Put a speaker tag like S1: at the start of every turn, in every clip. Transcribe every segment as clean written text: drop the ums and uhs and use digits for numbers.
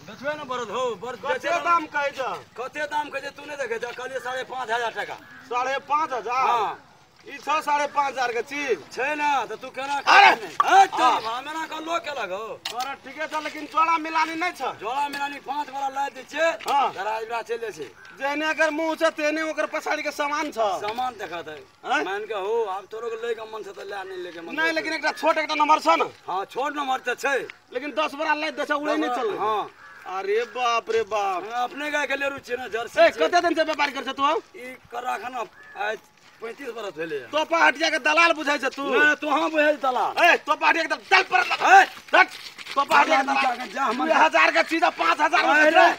S1: बेचबे ने बरद हो बरद
S2: कते दाम कहै छ?
S1: कते दाम कहै छै तू नहि देखै छ? कहलियै 5,500 टका।
S2: 5,500?
S1: हाँ।
S2: ई छ 5,500 के चीज
S1: छै ना त तू केना मेना के लोग केलक हो।
S2: तोरा ठीके छ लेकिन जोड़ा मिलानी नहीं छ।
S1: जोड़ा मिलानी 5 वाला ला दै छै।
S2: हां।
S1: दराज चलि जाइ छै।
S2: जेहने अगर मुंह छ तेहने ओकर पछाड़ी के सामान छ।
S1: सामान देखत है मान के हो आब तोरो के लै के मन छ त ले नहीं ले के मन
S2: नहीं लेकिन एकटा छोट एकटा नंबर छ न।
S1: हां छोट नंबर त छै
S2: लेकिन 10 बोरा लै दै छ उड़े नहीं चल।
S1: हां।
S2: अरे बाप रे बाप
S1: अपने गाय के लेरु छै ना जर्सी।
S2: ए कते दिन से व्यापार कर छ तू?
S1: ई कर राख न आज 35 बरस भेले।
S2: तोपा हटिया के दलाल बुझाय छ तू?
S1: ना तू हां बुझाय दलाल।
S2: ए तोपा हटिया के दलाल पर
S1: ए
S2: हट तोपा हटिया के दलाल
S1: जा हमर
S2: 1000 के चीज 5000 में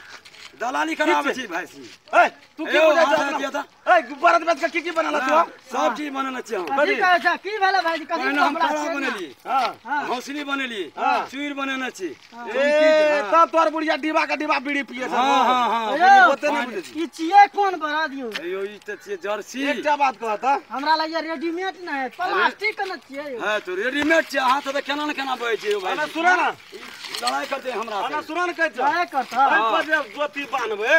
S1: दलाली करावे छी भाई सी।
S2: ए तू की बुझाय छ? ए बरद बेच के की की बनाला तू?
S1: सब चीज बनाना छी हम।
S3: कथी कहै छ? की भेलै भाईजी? कथी
S1: कपड़ा बनेली? हां। हौसली बनेली, चूर बनेने छी।
S2: ए तब तोर बुढ़िया डिब्बा के डिब्बा बीड़ी पिए छ।
S1: हां हां हां
S2: ओते नहीं बुझै छी।
S3: ई छियै कोन बरद यौ?
S1: यो ई त छियै जर्सी।
S2: एकटा बात कहत
S3: हमरा लगे रेडीमेड न है प्लास्टिक के न छियै।
S1: हां तो रेडीमेड छै। अहां त केना न केना बजै छी यौ भाई।
S2: ना सुन ना
S1: लड़ाई करते हमरा से।
S2: ना सुन न कहै छ
S3: लड़ाई करता
S2: एहि पर जे ज्योति बान्हबै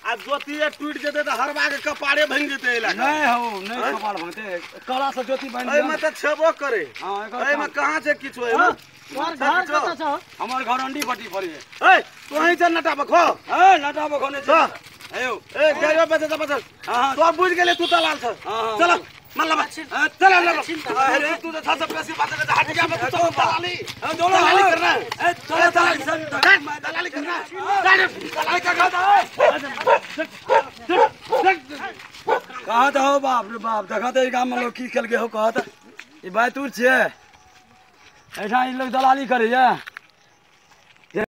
S2: आ ज्योति टूट जेतै त हरबा के कपारे भंग जेतै एला।
S1: नहीं हो नहीं कपार भंगते कड़ा से ज्योति बांध
S2: एहि में त छेबो करे।
S1: हां
S2: एहि में कहां छै किछु? एहि में
S3: तोर घर कत छौ?
S1: हमर घर अंडी पट्टी पर है।
S2: ए तू ही छ नटा बखो।
S1: ए नटा बखो नै छ। आयो
S2: ए गायो बेचे त बेचे।
S1: हां
S2: तो बुझ गेले तू दलाल छ। चल मन लबा चल लबा।
S1: अरे
S2: तू त सबसे बेसी बात कर हटिया में तू दलाली
S1: दलाली
S2: करना।
S1: ए चल दलाली
S2: दलाली करना दलाली करना।
S1: कहा था हो बाप रे बाप देखा था गांव में लोग की खेल के हो। कहा था ई बैतूर छे ऐसा ई लोग दलाली करे।